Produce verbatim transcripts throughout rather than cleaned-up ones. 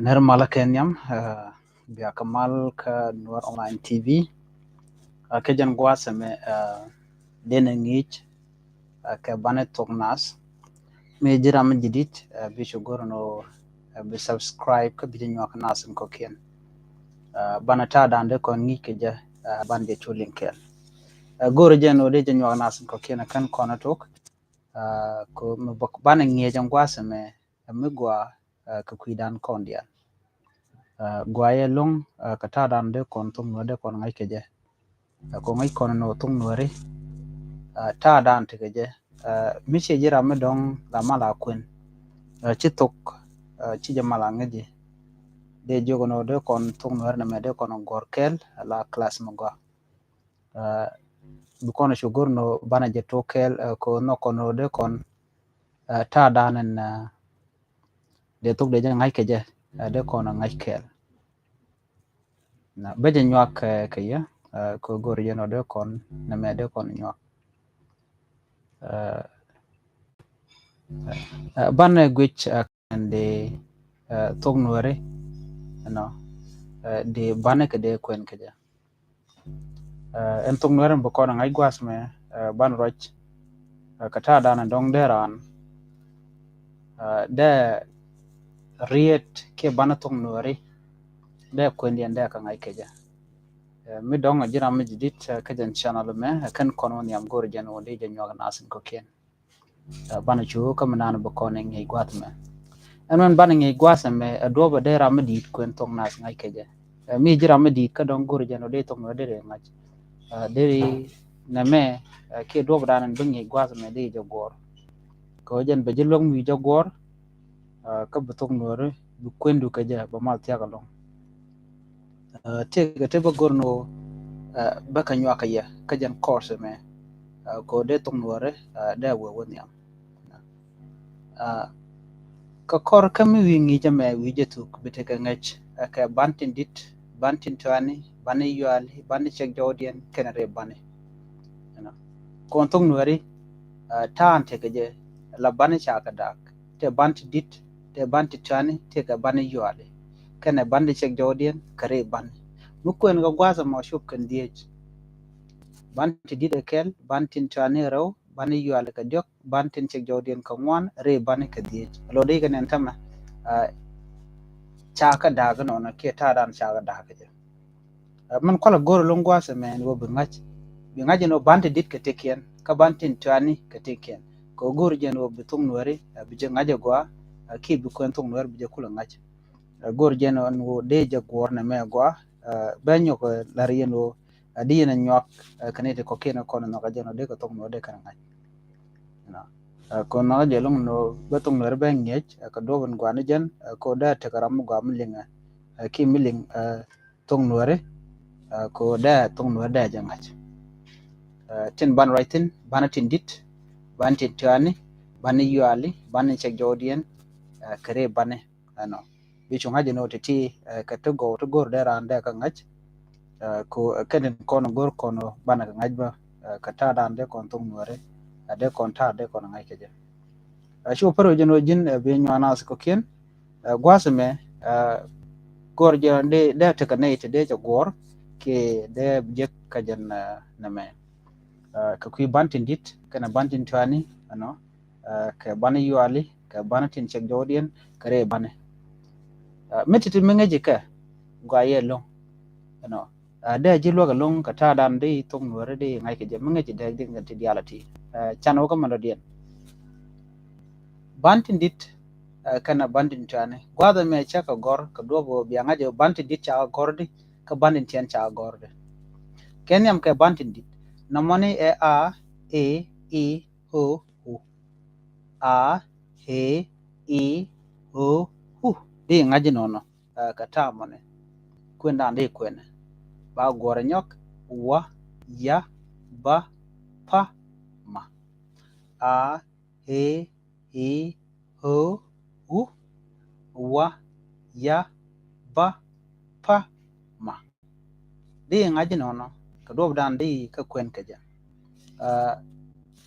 Nɛr malä kɛ nhiam, eh, bia kɛ mal kä Nuer Online T V. Eh, kɛ jɛn gua̱a̱th ɛmɛ, eh, dee nɛ ŋi̱i̱c, eh, kɛ banɛ thok nath. Mi ji̱ ram mi ji̱ di̱t, eh, bi cu go̱r nɔ, eh, bi subscribe kä bi jɛ nyuak nath in kɔ̱kiɛn. Eh, banɛ ta̱a̱ da̱a̱n dee kɔn ŋi̱i̱c kɛ jɛ, eh, banɛ jɛ cu liŋ kɛɛl. Eh, go̱r jɛ nɔ dee jɛ nyuak nath in kɔ̱kiɛn, eh, kɛn kɔn ɛ tok. Ah, kɛ mi bä banɛ ŋi̱eec ɛn gua̱a̱th ɛmɛ, ɛ mi gɔaa, ah, kɛ kui̱dan kɔn diaal. Ah, gɔaa yɛ lo̱ŋ, ah, kɛ ta̱a̱dan dee kɔn thok Nuäri dee kɔn ŋa̱c kɛ jɛ. Ah, kɛ ŋa̱c kɔn nɔ thok Nuäri, ah, ta̱a̱dan tekɛ jɛ. Ah, mi ciɛ ji̱ ram mi dɔ̱ŋ la mal a kuën. Ah, ci thok, ah, ci jɛ mal a ŋäci. Dee jiök nɔ dee kɔn thok Nuäri nɛmɛ dee kɔn gɔ̱r kɛɛl, la class mi gɔaa. Ah, bi kɔn cu go̱r nɔ banɛ jɛ tok kɛɛl, ah, kɛ nhɔk kɔn nɔ dee kɔn, ah, ta̱a̱dan ɛn, ah, dee thok dee jɛ ŋa̱c kɛ jɛ, ah, dee kɔn ŋa̱c kɛɛl. Na bä jɛ nyuak, ah, kɛ yɛ, ah, kɛ go̱r jɛ nɔ dee kɔn nɛmɛ dee kɔn nyuak. Ah, ah, banɛ guic, ah, ɛn dee, ah, thok Nuäri, you know, ah, dee banɛ kɛ dee kuɛn kɛ jɛ. Ah, ɛn thok Nuäri bi kɔn ŋa̱c gua̱a̱th mɛ, ah, banɛ ruac, ah, kɛ ta̱a̱dan dɔ̱ŋ dee raan, ah, dee riet kiɛ banɛ thok Nuäri dee kuɛn diɛn dee kɛ ŋa̱c kɛ jɛ. Ah, mi dɔ̱ŋ ji̱ ram mi ji̱ di̱t, ah, kä jɛn channel mɛ, ah, kɛn kɔn wä nhiam go̱r jɛn wä dee jɛ nyuak nath in kɔ̱kiɛn. Ah, banɛ cu kä mi naan bi kɔn ɛ ŋi̱eec gua̱a̱th mɛ. Ɛn mɛn banɛ ŋi̱eec gua̱a̱th mɛ, ah, duɔ̱p ɛ dee ram mi di̱i̱t kuɛn thok nath ŋa̱c kɛ jɛ. Ah, mi ji̱ ram mi di̱i̱t kä dɔ̱ŋ go̱r jɛn ɔ dee thok Nuäri dee rɛ ŋa̱c. Ah, dee ri nɛmɛ, ah, kiɛ duɔ̱p dan ɛn bi ŋi̱eec gua̱a̱th mɛ dee jɛ guɔ̱ɔ̱r. Kɛ ɣöö jɛn bɛ ji̱ luäk mi jɛ guɔ̱ɔ̱r, ah, kä bi thok Nuäri bi kuɛndu kɛ jɛ bɛ mal thia̱k ɛlɔ̱ŋ. Ah, tëëkɛ te bä go̱r ni ɣöö, ah, bä kɛ nyuak kɛ yɛ kä jɛn course mɛ, ah, kɛ ɣöö dee thok Nuäri, ah, dee wee wä nhiam. Ah, kä kɔr kä mi wi̱i̱ ŋi̱i̱cä mɛ wi̱i̱ jɛ thuk bi tekɛ ŋäc, ah, kɛ ban tin di̱t, ban tin tɔani, ban ni yuali, ban ni cɛk jɔwdiɛn kɛnɛ rɛy bani. You know. Kɔn thok Nuäri, ah, ta̱a̱n tekɛ jɛ la bani ca kɛ da̱a̱k, tëë ban ti di̱t, tëë ban ti tɔani, tëë kɛ ban ni yuali. Kɛnɛ ban ti cɛk jɔwdiɛn kɛ rɛy bani. Mi kuɛn kɛ gua̱a̱th ɛmɔ cop kɛn dhieec. Ban ti di̱t ɛ kɛl, ban tin tɔani rɛw, ban ni yuali kɛ diɔ̱k, ban tin cɛk jɔwdiɛn kɛ ŋuan, rɛy bani kɛ dhieec. Lɔ dee kɛ nɛn tämɛ, ah, ca kɛ da̱a̱k nɔnɔ kiɛ ta̱a̱dan ca kɛ da̱a̱k kɛ jɛ. Ah, min kualɛ go̱r ɛlɔ̱ŋ gua̱a̱th ɛmɛ ɛn ɣöö bi ŋa̱c. Bi ŋa̱c ɛn ɣöö ban ti di̱t kɛ tekiɛn, kä ban tin tɔani kɛ tekiɛn. Kɛ ɣöö go̱r jɛ ɛn ɣöö bi thok Nuäri, ah, bi jɛ ŋa̱c ɛ gɔaa, ah, kiɛ bi kuɛn thok Nuäri bi jɛ kulɛ ŋa̱c. Ah, go̱r jɛ ɛn ɣöö dee jɛ guɔ̱ɔ̱r nɛmɛ ɛ gɔaa, ah, bɛ nyɔk, ah, la̱r yɛn ɣöö, ah, di yɛn ɛ nyuak, ah, kɛ ni ti kɔ̱kiɛn ɛ kɔn ɛ nhɔk ɛ jɛ ɛn ɣöö dee kɛ thok Nuäri dee kɛn ɛ ŋa̱c. You know. Ah, kɛ ɣöö nhɔk ɛ jɛ ɛlɔ̱ŋ ɛn ɣöö bä thok Nuäri bɛ ŋi̱eec, ah, kɛ duɔ̱ɔ̱p in gɔaa ni jɛn, ah, kɛ ɣöö dee tekɛ ram mi gɔaa mi liŋ, ah, kiɛ mi liŋ, ah, thok Nuäri, ah, kɛ ɣöö dee thok Nuäri dee jɛ ŋa̱c. Ah, tin ban ruac thi̱n, ban tin di̱t, ban tin tɔani, ban ni yuali, ban ni cɛk jɔwdiɛn, ah, kɛ rɛy bani, ɛnɔ. Bi cu ŋa̱c ɛn ɣöö ti̱ti̱, ah, kɛ ti gɔw ti go̱r dee raan dee kɛ ŋa̱c, ah, kɛ ɣöö, ah, kɛn in kɔn go̱r kɔn ɣöö banɛ kɛ ŋa̱c bä, ah, kɛ ta̱a̱dan dee kɔn thok Nuäri, ah, dee kɔn ta̱a̱ dee kɔn ŋa̱c kɛ jɛ. Ah, cu pär ɣöö jɛn ɣöö ji̱n, ah, bi nyuak nath kɔ̱kiɛn, ah, gua̱a̱th ɛmɛ, ah, go̱r jɛ dee, dee tekɛ nɛy ti dee cɛ guɔ̱ɔ̱r kiɛ dee jek kä jɛn, ah, nɛmɛ. Ah, kɛ kui̱ ban tin di̱t kɛnɛ ban tin tɔani, ɛnɔ, ah, kɛ ban yuali, kɛ ban tin cɛk jɔwdiɛn, kɛ rɛy bani. Ah, mi ti̱ti̱ mi ŋäci kɛ gɔaa yɛ ɛlɔ̱ŋ, ɛnɔ. Ah, dee ji̱ luäk ɛlɔ̱ŋ kɛ ta̱a̱dan dee thok Nuäri dee ŋa̱c kɛ jɛ, mi ŋäci dee, dee ti diaal a ti. Ah, can wä kä mɛn dɔ̱diɛn. Ban tin di̱t, ah, kɛnɛ ban tin tɔani. Gua̱a̱th ɛmɛ cä kɛ gɔ̱r kɛ duɔ̱p ɣöö bia ŋa̱c ɣöö ban tin di̱t ca kɛ gɔ̱r di, kä ban tin tiɛn ca kɛ gɔ̱r di. Kɛ nhiam kɛ ban tin di̱t. Nɔmɔni ɛ a, e, i, o, u. A, e, i, o, u. Di ŋa̱c inɔnɔ, ah, kɛ ta̱a̱ mɔni. Kuɛndan di kuɛnɛ. Ba guɔ̱rɛ nyɔk, wa, ya, ba, pa, ma. A, e, i, o, u, wa, ya, ba, pa, ma. Di ŋa̱c inɔnɔ kɛ duɔ̱ɔ̱pdan di kä kuɛn kɛ jɛ. Ah,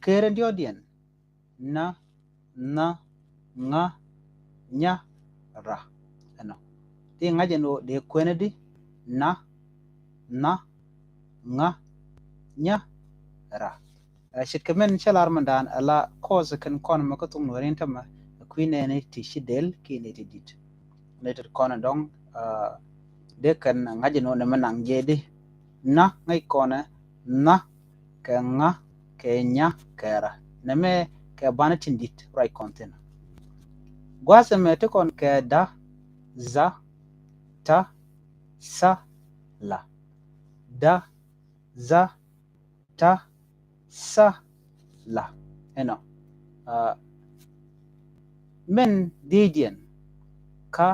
ker in diɔ̱ɔ̱kdiɛn, na, nha, ŋa, nya, ra. Ɛnɔ. Di ŋa̱c ɛn ɣöö dee kuɛn di na, na, ŋa, nya, ra. Ɛ, ce̱tkɛ mɛn cä lar mɛn daan ala kɔɔth kɛn kɔn mɛ kä thok Nuääri in tämɛ, ɛ, kui̱ nɛɛni ti ci dɛl kiɛ nɛy ti di̱t. Nɛy ti kɔn dɔ̱ŋ, ɛ, dee kɛn ŋa̱c ɛn ɣöö nɛmɛ naŋ jɛ di na ŋäc kɔnɛ na kɛ ŋa kɛ nya kɛ ra. Nɛmɛ kɛ banɛ tin di̱t ruac kɔn thi̱n. Gua̱a̱th ɛmɛ te kɔn kɛ da, dha, ta, tha, la. Da, dha, ta, tha, la. Ɛnɔ. Aa, mɛn dhiecdiɛn ka,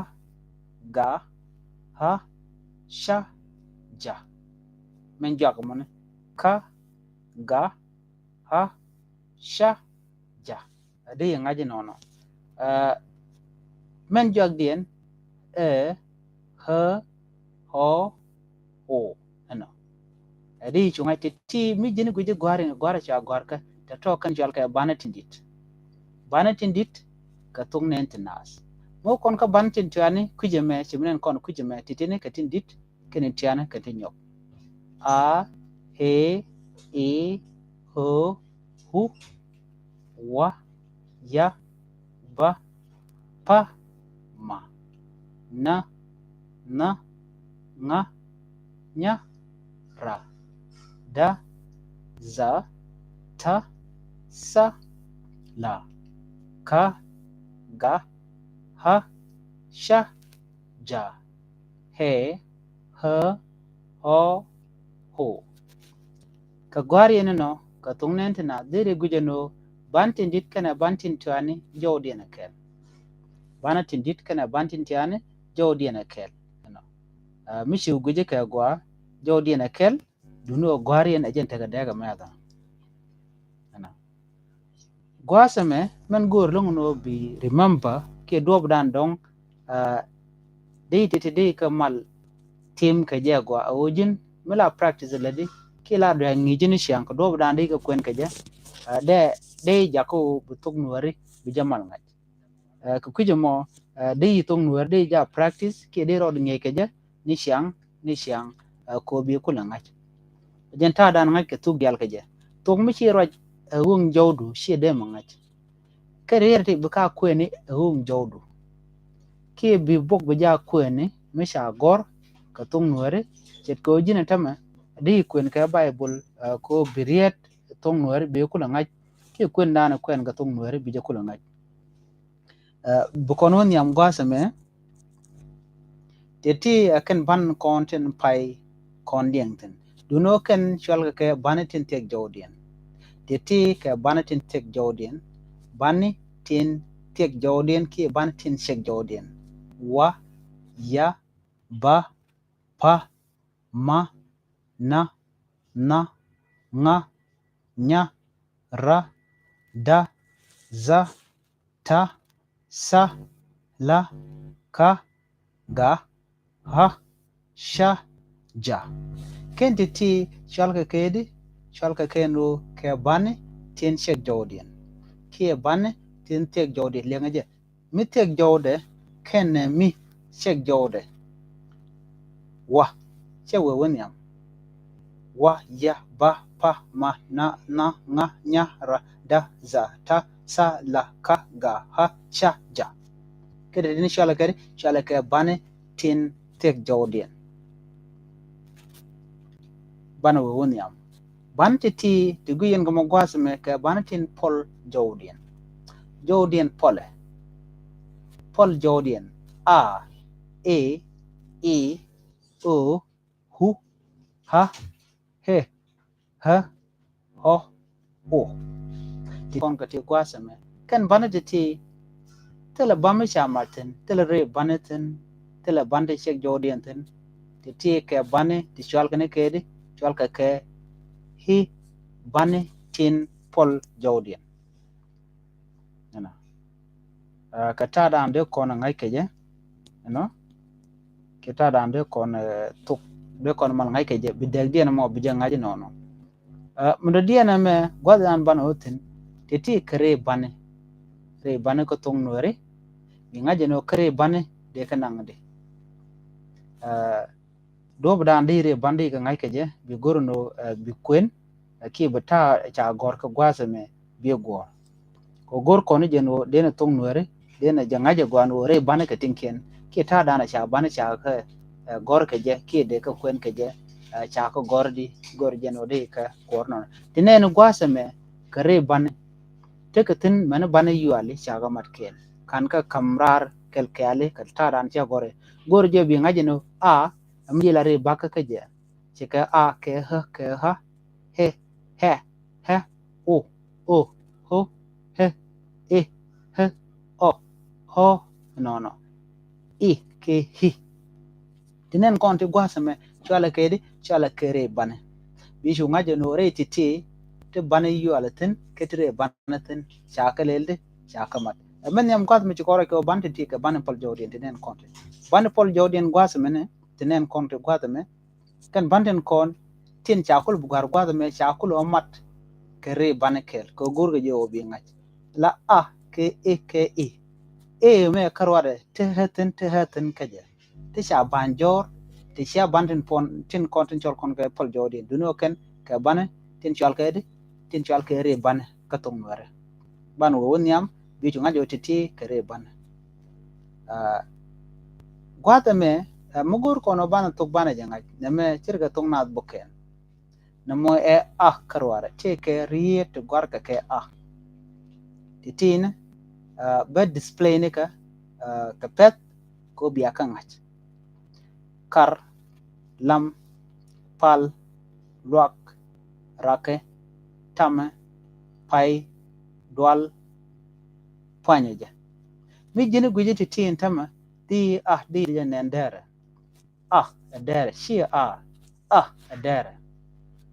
ga, ha, ca, ja. Mɛn jɔak mɔni ka, ga, ha, ca, ja. Ɛ, di yɛ ŋa̱c inɔnɔ. Aa, mɛn jɔakdiɛn ɛ, ɣä, ɣɔ, ɣo. Ɛnɔ. Ɛ, di yɛ cu ŋa̱c ti, ti mi ji̱n gui̱ci gɔ̱a̱r in gɔ̱a̱r ca gɔ̱a̱r kä tɛ tɔk kɛn cɔal kɛ banɛ tin di̱t. Banɛ tin di̱t kɛ thok nɛɛni ti naath. Mɔ kɔn kä banɛ tin tiani kui̱c ɛmɛ, ci mi nɛn kɔn kui̱c ɛmɛ, ti tini kɛ tin di̱t kɛn in tiani kɛ ti nyɔk. A, e, i, o, u, wa, ya, ba, pa, ma, na, nha, ŋa, nya, ra, da, dha, ta, tha, la, ka, ga, ha, ca, ja, hɛ, ɣä, ɣɔ, ɣo. Kɛ gɔ̱a̱r yɛn inɔ kɛ thok nɛɛni ti naath, deri gui̱c ɛn ɣöö banɛ tin di̱t kɛnɛ banɛ tin tiani jɔwdiɛn ɛ kɛl. Banɛ tin di̱t kɛnɛ banɛ tin tiani jɔwdiɛn ɛ kɛl. Ɛnɔ. Aa, mi ci gui̱ci kɛ gɔaa jɔwdiɛn ɛ kɛl, duŋni ɣöö gɔ̱a̱r yɛn ɛ jɛn tekɛ dɛɛk ɛmɛ a tha̱a̱ŋ. Ɛnɔ. Gua̱a̱th ɛmɛ mɛn go̱o̱r lo̱ŋ ni ɣöö bi remember kiɛ duɔ̱ɔ̱pdan dɔ̱ŋ, aa, di ti ti di kɛ mal tim kɛ jɛ gɔaa a ɣöö ji̱n mi la practice lätdi kiɛ la duɛ ŋi̱i̱c ji̱n ciaŋ kɛ duɔ̱ɔ̱pdan di kɛ kuɛn kɛ jɛ, aa, dee, dee jakä ɣöö bi thok Nuääri bi jɛ mal ŋa̱c. Aa, kɛ kui̱c ɛmɔ, aa, dee yi thok Nuääri dee ja practice kiɛ dee rɔɔd ŋi̱eec kɛ jɛ ni ciaŋ, ni ciaŋ, aa, kɛ ɣöö bi kulɛ ŋa̱c. Jɛn ta̱a̱dan ŋa̱c kɛ thuk diaal kɛ jɛ. Thok mi ci ruac ɛ ɣööŋ jɔwdu ciɛ dee mɛ ŋa̱c. Kɛ riɛr ti bi ka kuɛni ɛ ɣööŋ jɔwdu. Kiɛ bi bok bi ja kuɛni mi ca gɔ̱r kɛ thok Nuääri, ce̱tkɛ ɣöö ji̱n ɛ tämɛ di kuɛn kɛ Baibol, aa, kɛ ɣöö bi riɛt thok Nuääri bi kulɛ ŋa̱c. Kiɛ kuɛndan kuɛn kɛ thok Nuääri bi jɛ kulɛ ŋa̱c. Aa, bi kɔn wä nhiam gua̱a̱th ɛmɛ, tëë ti ɛ kɛn banɛ kɔn tin pay kɔn diɛŋ thi̱n. Duŋni ɣöö kɛn cɔalkɛ kɛ banɛ tin thiɛk jɔwdiɛn. Tëë ti kɛ banɛ tin thiɛk jɔwdiɛn. Banɛ tin thiɛk jɔwdiɛn kiɛ banɛ tin cɛk jɔwdiɛn. Wa, ya, ba, pa, ma, na, nha, ŋa, nya, ra, da, dha, ta, tha, la, ka, ga, ɣa, ca, ja. Kɛn ti ti cɔalkɛ kɛ di, cɔalkɛ kɛ ni ɣöö kɛ banɛ tin cɛk jɔwdiɛn. Kiɛ banɛ tin thiɛk jɔwdiɛn, liɛŋɛ jɛ. Mi thiɛk jɔwdɛ kɛnɛ mi cɛk jɔwdɛ. Wa, cɛ wee wä nhiam. Wa, ya, ba, pa, ma, na, nha, ŋa, nya, ra, da, dha, ta, tha, la, ka, ga, ɣa, ca, ja. Kɛ ti ni cɔalɛ kɛ di, cɔalɛ kɛ banɛ tin thiɛk jɔwdiɛn. Banɛ wee wä nhiam. Banɛ ti ti, ti guic yɛn kɛ mɔ gua̱a̱th ɛmɛ kɛ banɛ tin puɔl jɔwdiɛn. Jɔwdiɛn puɔlɛ. Puɔl jɔwdiɛn. A, e, i, o, u, ɣa, hɛ, ɣä, ɣɔ, ɣo. Ti kɔn kɛ ti gua̱a̱th ɛmɛ. Kɛn banɛ ti ti, thilɛ banɛ mi ca mat thi̱n, thilɛ rɛy banɛ thi̱n, thilɛ banɛ ti cɛk jɔwdiɛn thi̱n. Ti ti kɛ banɛ ti cɔalkɛ ni kɛ di, cɔalkɛ kɛ i̱ banɛ tin puɔl jɔwdiɛn. Ɛnɔ. Aa, kɛ ta̱a̱dan dee kɔn ɛ ŋa̱c kɛ jɛ. Ɛnɔ. Kɛ ta̱a̱dan dee kɔn, ɛ, thok, dee kɔn mal ŋa̱c kɛ jɛ. Bi dɛkdiɛn mɔ bi jɛ ŋa̱c inɔnɔ. Aa, mi dɔ̱diɛn ɛmɛ gua̱thdan banɛ wä thi̱n. Ti ti kɛ rɛy banɛ. Rɛy banɛ kä thok Nuääri. Bi ŋa̱c inɔ kɛ rɛy banɛ dee kɛ naŋ di. Duɔ̱ɔ̱p dan di ri ban di kɛ ŋa̱c kɛ jɛ bi go̱r ni ɣöö bi kuën kiɛ bi ta̱a̱ ca gɔ̱r kɛ gua̱a̱th ɛmɛ bi guɔ̱ɔ̱r. Kɛ go̱r kɔn jɛn ɣöö den thok nuɛri den jɛ ŋa̱c ɛ gɔaa ni ɣöö ri ban kɛ tiŋkiɛn kiɛ ta̱a̱ dan ca ban ca kɛ gɔ̱r kɛ jɛ kiɛ dee kɛ kuën kɛ jɛ ca kɛ gɔ̱r di go̱r jɛn ɣöö di kɛ kuɔr nɔnɔ. Ti nɛɛni gua̱a̱th ɛmɛ kɛ ri ban tekɛ thi̱n mɛni ban yuali ca kɛ mat kɛɛl kan kɛ ka̱m raar kɛl kɛɛli kɛ ta̱a̱ dan ca gɔ̱r ɛ go̱r jɛ bi ŋa̱c ɛ ni a ɛmi jɛ la ri bakä kä jɛ. Ci kɛ a kɛ ɣä kɛ ɣä hɛ hɛ hɛ o o ho hɛ i hɛ ɔ hɔ nɔnɔ i kɛ hi. Ti nɛn kɔn ti gua̱a̱th ɛmɛ cualɛ kɛ di cualɛ kɛ ri banɛ. Bi cu ŋa̱c ɛn ɣöö rɛy ti ti ti banɛ yualɛ thi̱n kɛ ti ri banɛ thi̱n ca kɛ lɛl di ca kɛ mat. Ɛmɛ nhiam gua̱a̱th mi ci kɔrɛ kɛ ɣöö ban ti ti kɛ ban in pɔl jɔwdiɛn ti nɛn kɔn ti ban in pɔl jɔwdiɛn gua̱a̱th ɛmɛ ni ti nɛn kɔn ti gua̱a̱th ɛmɛ. Kɛn ban tin kɔn tin ca kul bi gua̱r gua̱th ɛmɛ ca kul ɔ mat kɛ ri ban kɛl kɛ go̱r kɛ jɛ ɔ bi ŋa̱c. La a kɛ i kɛ i. I mɛ kä ruadɛ ti ɣä thi̱n ti ɣä thi̱n kä jɛ ti ca ban jɔr ti cia ban tin pɔn tin kɔn tin cɔl kɔn kɛ pɔl jɔr di duni ɔ kɛn kɛ ban tin cɔl kɛ di tin cɔl kɛ ri ban kä thok nuɛrɛ. Ban wä wä nhiam bi cu ŋa̱c ɔ ti ti kɛ ri ban. Gua̱th ɛmɛ mi go̱o̱r kɔn ɔ banɛ thok banɛ jɛ ŋa̱c nɛmɛ cirkɛ thok naath bukɛn. Nɛmɔ ɛ a kä ruarɛ tëëkɛ riet ti guarkɛ kɛ a ti tin bä display ni kä kɛ pɛth kɛ bia kä ŋa̱c. Kar, lam, pal, luak, rakɛ, tamɛ, pay, dual, puanyɛ jɛ. Mi ji̱n gui̱cä ti tin tämɛ di a di jɛ nɛn dɛrɛ. A ɛ dɛrɛ ci a a ɛ dɛrɛ.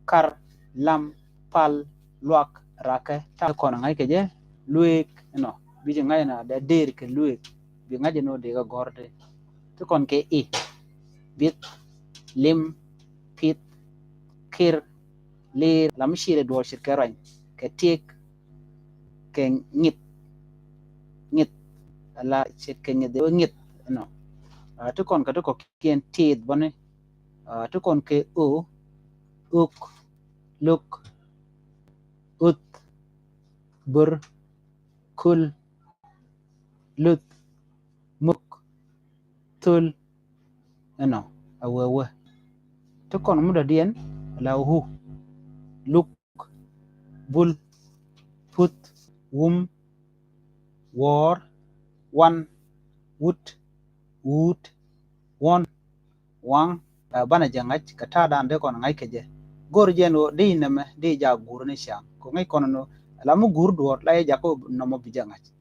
Kar, lam, pal, luak, rakɛ, tamɛ kɔn ŋa̱c kɛ jɛ lueek inɔ bi jɛ ŋa̱c inɔ dɛ der kɛ lueek bi ŋa̱c inɔ dee kɛ gɔr dee. Ti kɔn kɛ i bith, lim, pith, kir, lir, lam mi cirɛ duɔl cit kɛ ruany kɛ tiek kɛ ŋith ŋith ala cit kɛ ŋith ŋith inɔ. Ti kɔn kɛ ti kɔ kiɛn tith bɔni. Ti kɔn kɛ o, uk, luk, uth, bur, kul, luth, muk, thul, ɛnɔ a wee wee. Ti kɔn mi dɔ̱diɛn la hu, luk, bul, puth, wum, wɔɔr, wan, wut, wuut, wɔn, waŋ. Banɛ jɛ ŋa̱c kɛ ta̱a̱ dan dee kɔn ŋa̱c kɛ jɛ. Go̱r jɛ ni ɣöö di nɛmɛ di jak guur ni ciaŋ kɛ ŋäc kɔn ni ɣöö la mi guur duɔ̱ɔ̱r la yɛ jak kä nɔmɔ bi jɛ ŋa̱c.